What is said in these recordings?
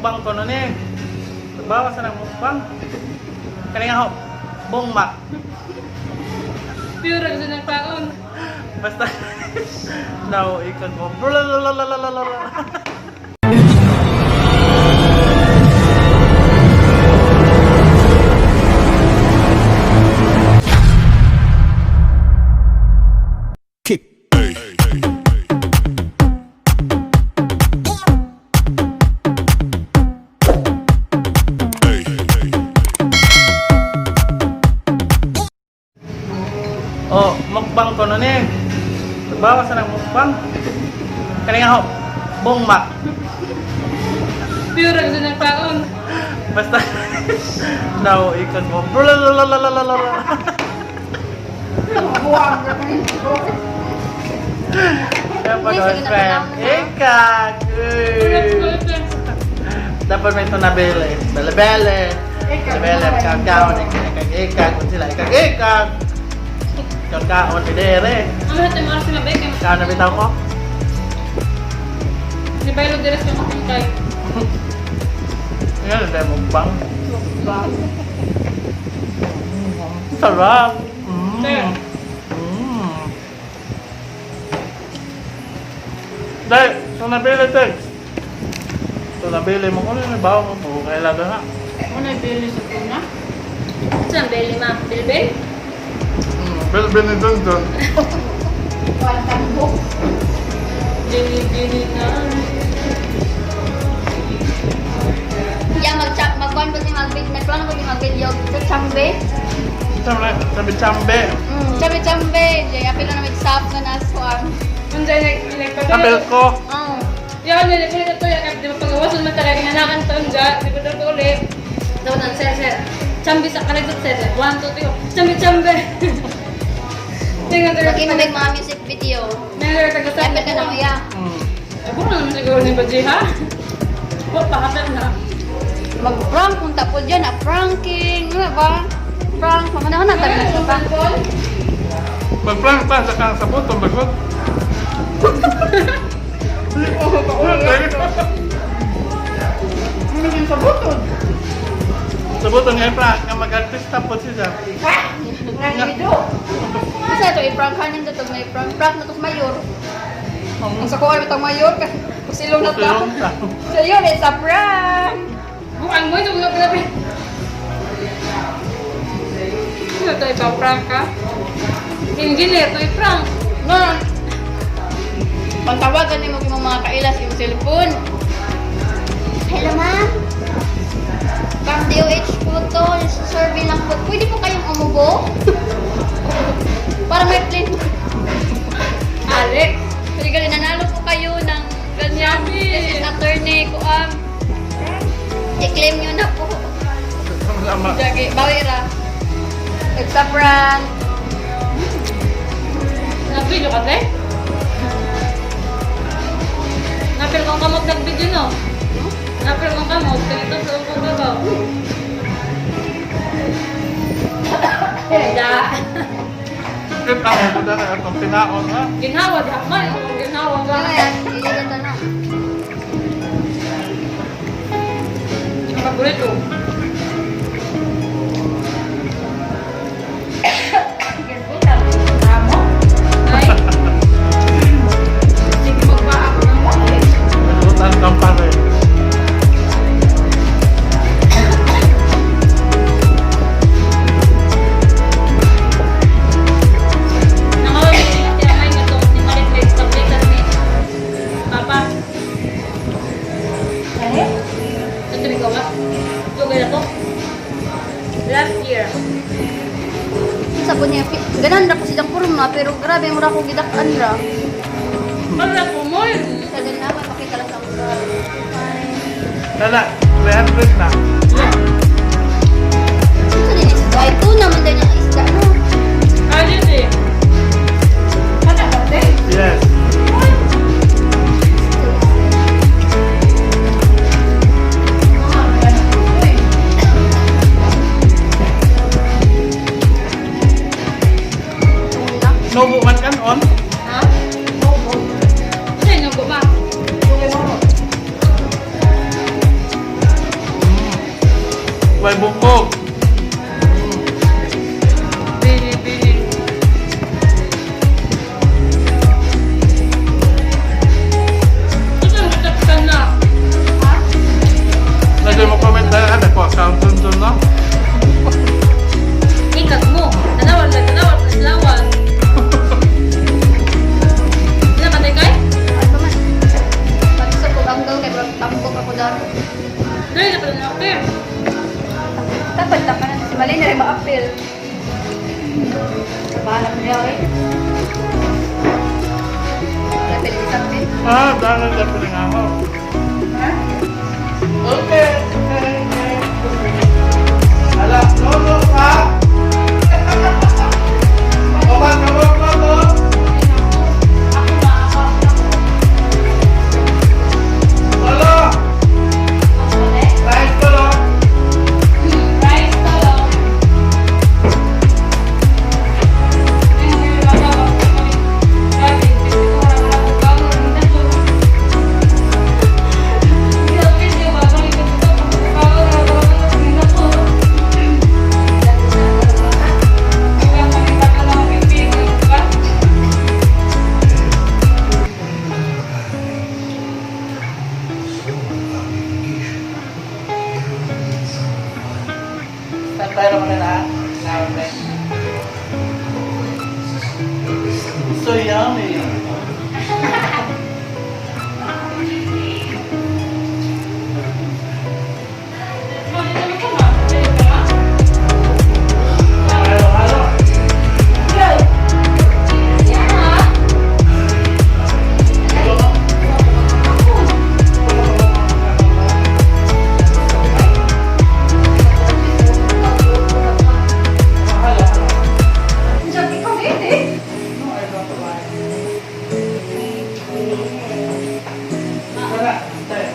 Mukbang ko nun eh. Bawa sa nang mukbang. Kani nga ho, bongma. Pure kasi ng kaon. Basta, now, ikag mo. Blalalalalalala. Kick. Oh, mukbang ko nun eh. Bawa sa nang mukbang. Kani nga ho, bongma. Pure kasi ng kaon. Basta, now, ikag mo. Blalalalalalala. Kaya pag Uy, sige na, friend, tanaw na. ikag! Uy. Dapat may tunabele. Bele-bele. Bele-bele. Kakaon. Ikag, ikag. Kung sila, ikag, ikag. Kakaon, bidere. Ang lahat ng mga sinabi kay Kaon na bitaw ko. Di ba yung dire sa makangkay? Ngayon, hindi mukbang. Sarap. Sir. Dahil, tunabele, Tex. Tunabele mo. Ano yung bawa mo? Kailangan na. Ano yung bili sa tuna? Saan bili ma? Bilbil? Bele-bele ni Dun Dun. Dini dini na. Ya mag magkuan po ni magbid nagplano ko ni magvideo sa chambe. Sabi, sabi chambe. Chambe chambe. Jay apil na mig sap nga nasuan. Unsa nag Apel ko. Oh. Yan, nilipin na to. Yan, di ba pagawasan man talaga hinakan to. Unja, di ba daw ulit? Dapat ang sir, sir. Chambi sa kalagot, sir. Sir. One, two, three. Chambi, chambi. Tingnan tayo. Lagi mo may mga music video. Meron taga Apil ka na uya. Ako na naman siguro ni Baji, ha? Wa pa hapit na. Mag-prank kung tapol dyan, na pranking, ano ba? Prank, pamanahon na tayo na pa. Magprank pa sa kang sa butong bagot. Ano yung sa butod? Sa butong nga prank nga mag-artista po siya. Nga ido. Kasi ito, i-prank hanin to, may prank, prank na to sa mayor. Ang sa kuha bitang mayor, kusilong na ta. Kusilong ta. So yun, it's a prank! Bukan mo ito, bukan pala. Ano to, ikaw prank ka? Engineer, to i-prank. No, Pantawagan ni mo yung mga kailas yung cellphone. Hello, ma'am. From DOH po to, survey lang po. Pwede po kayong umubo? Para may plane. Alex. Pwede ka rin, nanalo po kayo ng ganyan. Yummy! This is attorney ko, I-claim nyo na po. Tama. Jagi, bawi ra. It's a prank. Nag-video ka, te? Napil kong kamot nag-video, no? Napil kong kamot. Ganito sa ukong babaw. Da. Kita mo na itong pinaon ha. Ginhawa, di man. Akong ginhawa ka. Ano yan? Iligatan na. Ang paborito. Ay. Sige, magpa ako ng mali. Nagutan kang pare. Nakawag si Amay nga to, si Marit tablitan ni Papa. Eh? Ito ikaw ba? Ito na to? Last year. Sabon niya, ganan ra ko silang kurma, pero grabe, mura ko gidakan ra. Wala po mo. Sa ganun na, makita lang sa mura. Lala, 300 na. Sa din isda? Ay, tuna man din ang isda, no? Ayun eh. Ano ba, te? Yes. Tuna. Nubo man kan on. Ha? Ano yung ba? May bukog. Bini, bini. Ito, natapkan na. Lagi mo comment dahil ka, ko accountant doon, no? Ikat mo. Tanawan lang, tanawan, tanawan. Hindi na patay kay? Ano pa man? Magsap ko angle kay murag tambok ako daro. Dali na pala na ako eh. Dapat lang ka na si Malay na rin ma-appeal. Bahala mo niya eh. Appeal is appeal. Ah, dahil na pala nga ako. Ha? Okay. Ala, lolo ka? O ba, kamot mo to? Lolo! Rice ko, lo. Rice talo. Saan tayo naman na? Namin. So yummy. Halo, halo. Halo, halo. Diyan, ikaw din eh. No, I don't like. Wala. Tayo.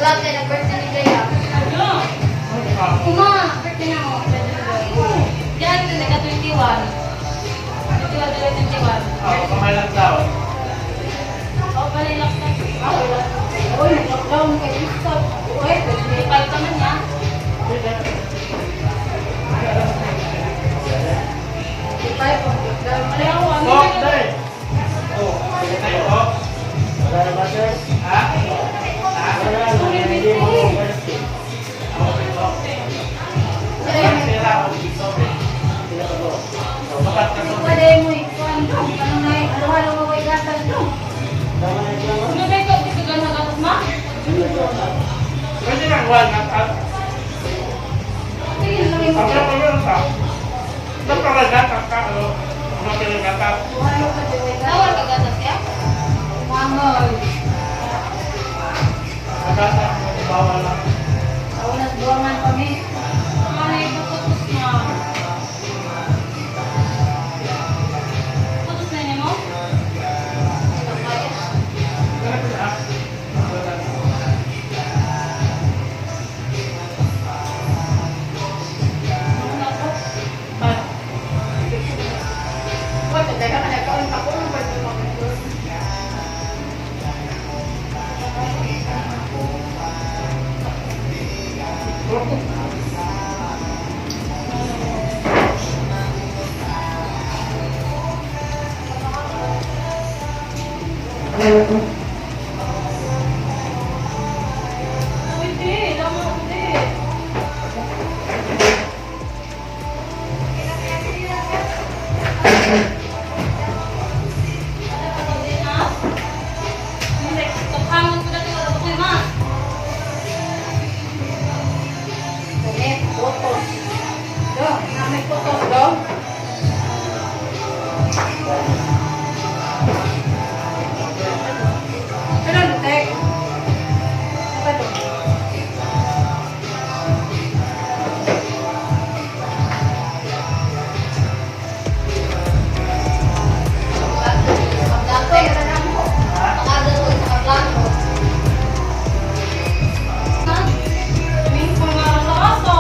Dati, nag-birthday ni Jaya. Ano? Uma, birthday na mo. Yan, nagka-21. 21, 21. Oh, kamalang daw. Oh, balilak na. Uy, lockdown kay Gustav. Uy, 25 ka man niya. 25 ang lockdown. Pareho, ano Oh, yun? dahil. Oh, tayo, oh. Ha? Ha? Sira ako dito, eh. Bakat ka to. Pwede mo ikuan do. Ano na halo-halo mo kay gatas do. Ano ba ikaw? Dito ka nagatas ma? Pwede lang, one, at. Tingin lang yung Ang sarap yun sa. Napakagatas ka, ano? Napakagatas. Halo ka do kay gatas. Tawal ka gatas ya? Mangoy. Nagasa, bawal lang. Sa buwangan kami. Ay, putos na. Putos na niya mo? Ganun na. Ano ako? Ba? Uy, teka ka nagkaon pa ko ng pwede mo. Pwede, lama pwede. Tukhangon ko na ito, wala ko ma. Kami, putos. Do, na may putos do. Ano, tek? Apa to? Kaplato. Pakagal ko sa kaplato. Min ko nga sa aso.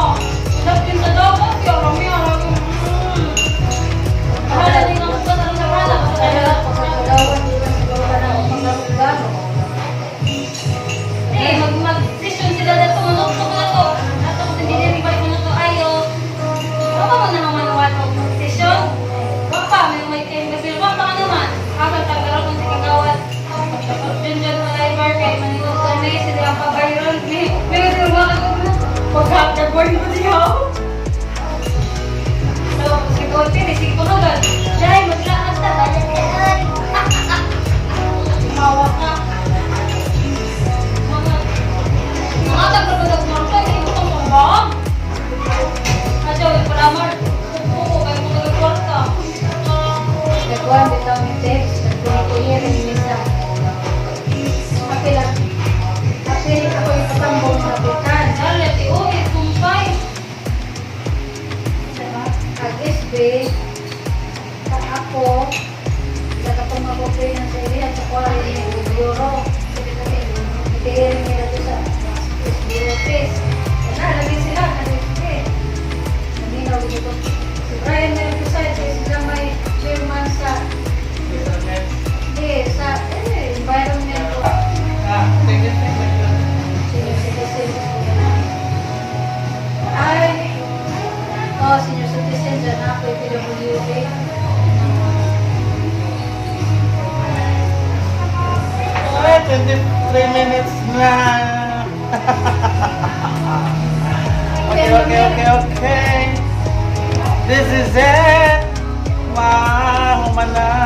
Dapat sa dagat, kaya kami ang Bahala din ako sa tarong sa bala. Kaya, pagkakalawan, di ba siguro ka na ako pagkakulano? Eh, mag-session sila na ito, manuktok na to. Ato ko hindi nila balik na to, ayo. Baka mo na manuwal mo session. Baka, may time kasi baka ka naman. Asa tagaraw kung sikagawat. Diyan dyan wala yung market, maniwag kami, sila ang pabayron. May mga ka pagka-boy mo diyaw. So, si Gote, may sige ko agad. Jai, maglaad ta, balik ka. Tumawa ka. Mga taga-balag mo, kaya hindi ko mabag. Adyo, yung palamar. Oo, kaya mo nagkwarta. Nagkuhan bitaw ni text, nagkuha-kuya rin misa. Happy lang. Happy ako yung patambong sa bukan. Dali, ti uwi, kumpay. Ag SB, ka ako, sa katong ako ng sa ilihan sa kuha rin yung bureau. Itihirin nila to sa SB office. Kana, lagi sila, kan SB. Naminaw dito. Si Brian na yung sa sila may chairman sa, di, sa, eh, environment. Ah, thank you, thank you. Senior citizen. Ay, oh, senior citizen dyan ako, PWD. Alright, 23 minutes na. Okay. This is it. Wow, humana.